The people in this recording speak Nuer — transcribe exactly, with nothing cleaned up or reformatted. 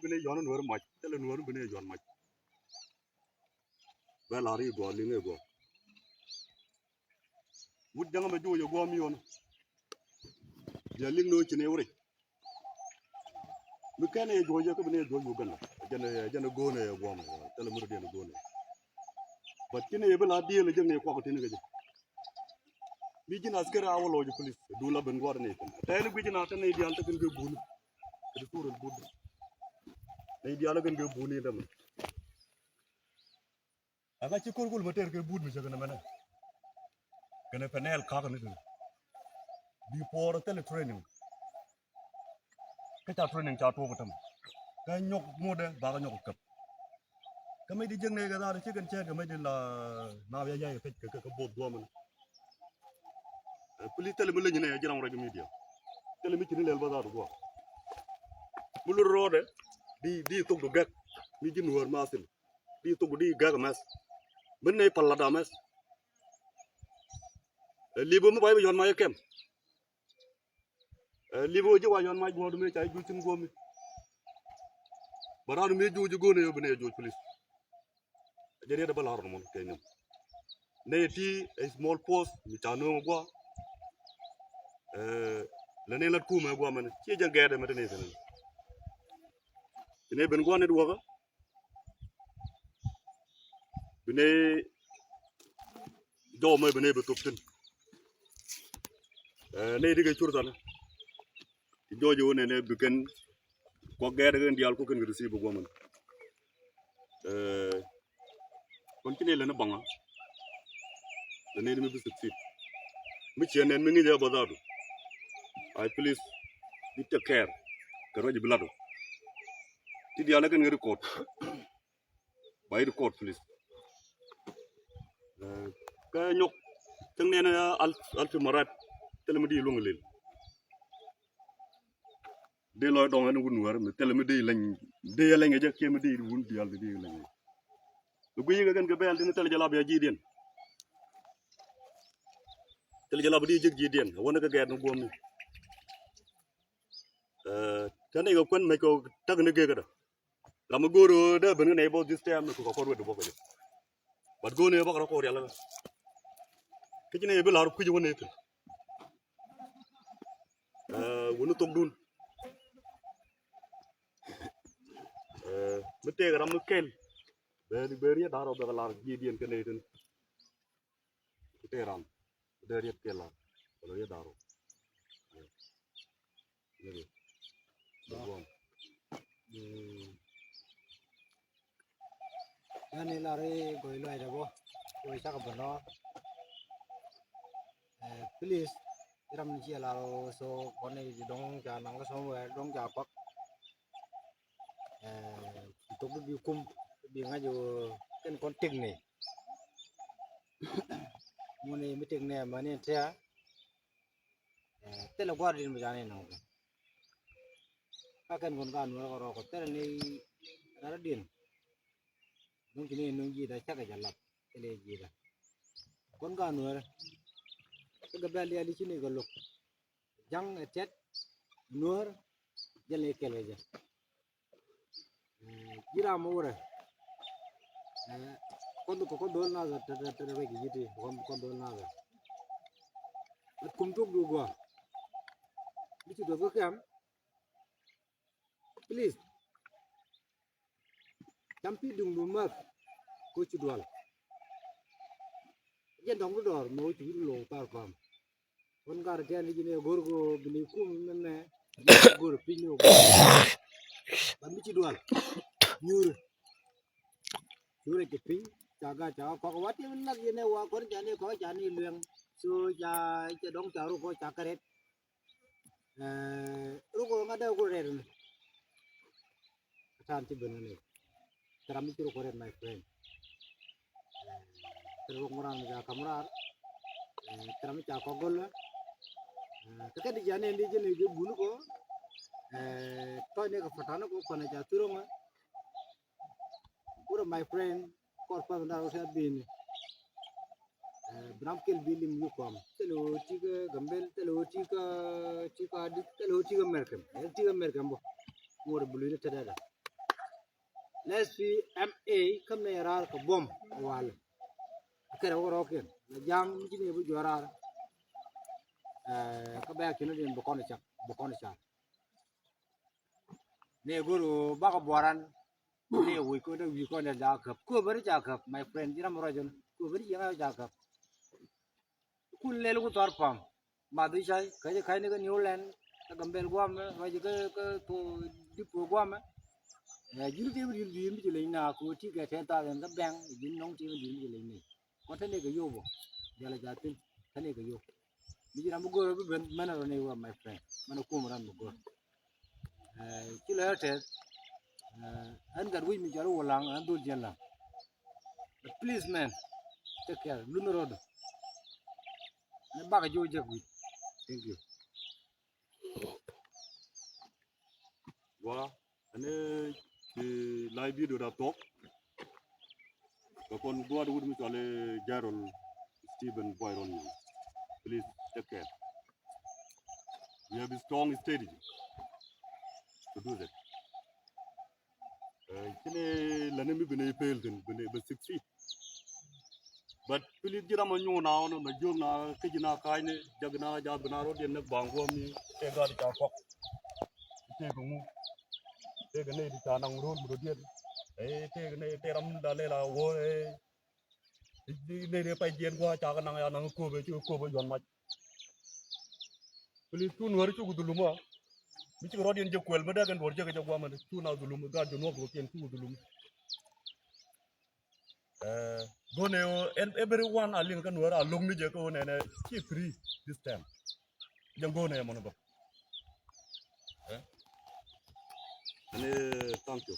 Bi ni yɔn nuɔr mac, thilɛ nuɔr bi ni yɔn mac. Bɛ lar i̱ gɔaa liŋ i̱ gɔaa. Wut jaŋ mɛ juuc i̱ gɔaa mi yɔn. Bia liŋ ni wä ci ni wä rɛc. Mi kɛn i̱ juɔc i̱ kä bi ni juɔc Uganda. Jɛn jɛn i̱ go̱o̱n i̱ gɔaa mɛ thilɛ mi rɔ diɛn i̱ go̱o̱n i̱. But ci ni i̱ bi la diëël i̱ jɛ ni kuak tin kɛ jɛ. Mi ji̱n askari a wä lɔc i̱ police duun la ben gua̱a̱r ni kɛn tɛɛni guic na te ni diaal te kɛn kɛ buni. Kɛ di thurɛ but ni diaal te kɛn kɛ buni dämɛ. Ɛ ŋa̱c ci ko̱r kul bä tɛr kɛ but mi cɛ kɛn mɛnɛ. Kɛn pɛnɛɛl ka̱k ni tuni. Bi puɔɔr thilɛ training. Kä ca training ca tuɔɔk täm. Kä nyɔk ŋuɔ̱tdɛ bakä nyɔk käp. Kä mec di jiäk nɛy kɛ dhaar ci kɛn cɛɛt kɛ mec di la naap ya ya̱c kɛ kɛ kɛ both guɔmɛn. Ɛ pili thilɛ mi leny nɛ ji̱ ram rɛc media. Thilɛ mi ci ni lɛl bä dhaar guɔ. Mi lur rɔɔdɛ di di thok du gɛk mi ji̱ nuäär ma thil. Di thok du di gɛk mɛth. Min nɛy pal la da mɛth. Ɛ li̱p mi bay bi yɔn ma yɛ kɛm. Ɛ li̱p ɣöö ji̱ wa yɔn mac guɔ̱ɔ̱r mi ca i̱ juuc thi̱n guɔ̱ɔ̱mi. Bä raan mi juuc i̱ go̱o̱n ɛ yɔ bi ni ɛ juuc, please. Jɛ riet ɛ bä la̱r nɔmɔ kɛ nyɔm. Nɛy ti ɛ small force mi ca nööŋ ɛ gua̱a̱. Ɛ lɛ ni lat kuumɛ ɛ gua̱a̱ mɛn ciɛ jɛ gɛɛt ɛ mɛ te ni thi̱n. Ci ni ben gua̱a̱ ni duɔ̱kä. Bi ni jɔw mɛ bi ni bi thop thi̱n. Ɛ ni dikɛ cur than. Ti jɔw jɛ wä nɛnɛ bi kɛn kuak gɛɛt kɛn diaal ku kɛn kɛ receive bi guɔmɛn. Ɛ kɔn ci ni lɛ ni baŋa. Lɛ ni mi bi succeed. Mi ciɛ nɛn mi ŋi̱c ɛ bä dhadu. I please bi take care. Kɛ ruac bi lat wä. Ti diaal kɛn kɛ record. Ba yit court, please. Ɛ, kä nyɔk cäŋ nɛn al, alfi marat. Thilɛ mi di luŋ lil. Di lɔc dɔŋ ɛn wun wär mi thilɛ mi di leny. Di leny jɛ kiɛ mi di wun dial di leny. Bi guiy kɛ kɛn kɛ bɛɛl di ni thilɛ jɛ lap ya ji̱ diɛn. Thilɛ jɛ lap di jek ji̱ diɛn. Wä ni kɛ gɛɛt ni guɔm ni. Ɛ, tɛn ikɛ kuän mec kɛ tak ni gek kä dä. Ram mi go̱o̱r ɣöö dee ben kä nɛy bä this time ni kukɛ kɔn wet di bä kɛ jɛ. But go̱o̱r ni bä kɛ rɔ kɔn rial kä. Kä ci nɛy bi la̱r kui̱c wä ni thi̱n. Ɛ, wä ni thokdun. Ɛ, mi tëëk ram mi kɛl. Bɛ, bɛ riet da̱r ɔ bɛ kɛ la̱r ji̱ diɛn kä nɛy thi̱n. Ku tëë ram ku dee riet kɛ la kɛ lɔ riet da̱ru. Yan ilar i̱ gɔy luac dɛ bɔ gɔy cakɛ bä nɔ. Ɛ, please, iram ni ciɛ lar ɔ so kɔn i̱ dɔŋ ca naŋ kä somewhere dɔŋ ca kuak. Ɛ, tok bi kum bi ŋa̱c ɔ kɛn kɔn tek ni. Mun i̱ mi tek ni ɛmɛ ni tɛ̈. Ɛ, thilɛ gua̱a̱r di̱n bi ca ni nɔŋ kɛ. Ka kɛn kɔn ka nuɔr kɛ rɔɔk kɛ thilɛ ni rat di̱n. Nuŋ ci ni nuŋ ji̱ da cakɛ ca lap thilɛ ji̱ da. Kɔn ka nuɔr. Kä gɛ bɛl diali ci ni kɛ lo̱k. Ja̱ŋ ɛ tiɛt nuɔr jɛl ni kɛl kɛ jɛ. Ɛ, ji̱ ram mi wurɛ. Ɛ, kɔn kɔ kɔn dhol nathɛ tɛ tɛ tɛ rɛk ji̱ ti kɔn kɔn dhol nathɛ. Ɛ kum tuk du gua. Bi ci duɔth kä kɛm. Please. Cam pi duŋ du math. Ko ci dual. Jɛn dɔŋ du dɔr mɛ wä ci wur low tar kɔm. Wän gat tiɛn i̱ ji̱n ɛ go̱r ko bi ni kum mɛmɛ. Go̱r piny ni wä. Ba mi ci dual. Nyuri. Nyuri ci piny ca gat ca kɔk wa ti nak yɛn ɛ wa kɔn ca ni kɔk ca ni luɛŋ. So ca ca dɔŋ ca ru kɔ ca kɛ rɛt. Ɛ, ru kɔ ŋa dee ku rɛt ni. Tan ci ben ni. Tɛ̈r ram mi ci rɔ kɔrɛt, my friend. Tɛ̈r ram mi ca ka̱m raar. Tɛ̈r ram mi ca kɔk gɔl. Kɛ kɛ di ca nɛn di jɛ ni jɛ bun kɔ. Tɔc ni kɛ patan kɔ kɔn ca thurä ŋɔ. Wurɛ my friend kɔr path dar wä tɛ̈th bin. Bi ram kɛl bi lim yuk kɔam. Thilɛ ɣöö tikä Gambel, thilɛ ɣöö tikä, tikä Adit, thilɛ ɣöö tikä Mɛrkɛm. Ɛ tikä Mɛrkɛm bä. Ŋuɔt bi luny ni tɛ̈dɛdɛ. Lɛ S P L M A kä mɛ raar kɛ buɔm walɛ. Kɛrɛ wä rɔɔkiɛn la ja̱a̱ŋ mi ci ni bi juɔ̱ɔ̱r raar. Kä bɛ̈ɛ̈k ci ni diɛn bi kɔn cak, bi kɔn cak. Ni go̱r bakɔ buɔran. Ni wi̱i̱ kɔn dee wi̱i̱ kɔn dee jakä käp. Kuɛ beri jakä käp, my friend, ji̱ ram rɔ̱c ɛn. Kuɛ beri jiɛŋ jakä käp. Kun lɛl ku thɔr pam. Math i̱ cay, kä jɛ ka̱cni kä New Land, kä Gambel guamɛ, ruac kä, kä to Dipo guamɛ. Ɛ, ji̱n ti mi di̱i̱t di̱i̱t mi ci leny na, ku ti kɛ ten thousand kä bɛŋ, ji̱n nɔŋ ti mi di̱i̱t mi ci leny ni. Kɔn te ni kɛ yop bɔ, jɛl a jathin, te ni kɛ yop. Mi ji̱ ram mi go̱o̱r bi ben, mɛn a rɔ ni wä, my friend, mɛn a kum ram mi go̱o̱r. Ɛ, ci lɛ tɛth, ɛ, ɛn gat wi̱c mi jɔl wä laŋ, ɛn dhol jiɛn laŋ. But please, man, take care, lun rɔɔdu. Ni bakɛ ji̱ wä jek wi̱c. Thank you. Wa, ɛn ci live video da thuɔk. Kɛ kɔn gua̱a̱th wut mi cɔal i̱ General Stephen Boy Rol Nyang. Please take care. We have a strong strategy to do that. Ɛ, cini lani mi bini fail thin, bini bi succeed. But pilit ji̱ ram a nyuun na ɣɔn ma jiök na kä ji̱ na ka̱a̱cni, jak na, jak bi na rɔ̱diɛn ni ba̱a̱ŋ guɔ̱ɔ̱mni, tëë gaat ca kɔk. Tëë kɛ ŋu? Tëë kɛ nɛy ti ca naŋ ro̱o̱l mi rɔ̱diɛn. Ɛ, tëë kɛ nɛy, tëë ram da lɛl a wä, ɛ, nɛy ni pay jiɛn gua̱a̱ ca kɛ naŋ, ya naŋ kööbɛ, ci kööbɛ yuɔ̱n mac. Pilit cu Nuäär cuk dhulum a. Mi cik rɔ̱diɛn jɛ kuɛl mi dee kɛn duɔ̱r jɛ kɛ jɛ guamɛ cu na dhulum, gaat jɛ Nuäär kɛ kiɛn cuk dhulum. Ɛ, go̱o̱nɛ ɣöö ɛn everyone a liŋ kä Nuäär a lo̱k ni jɛ kä ɣöö nɛnɛ ci free this time. Jɛ go̱o̱nɛ mɔnɔ bä. Ɛ? Ɛn, ɛ, thank you.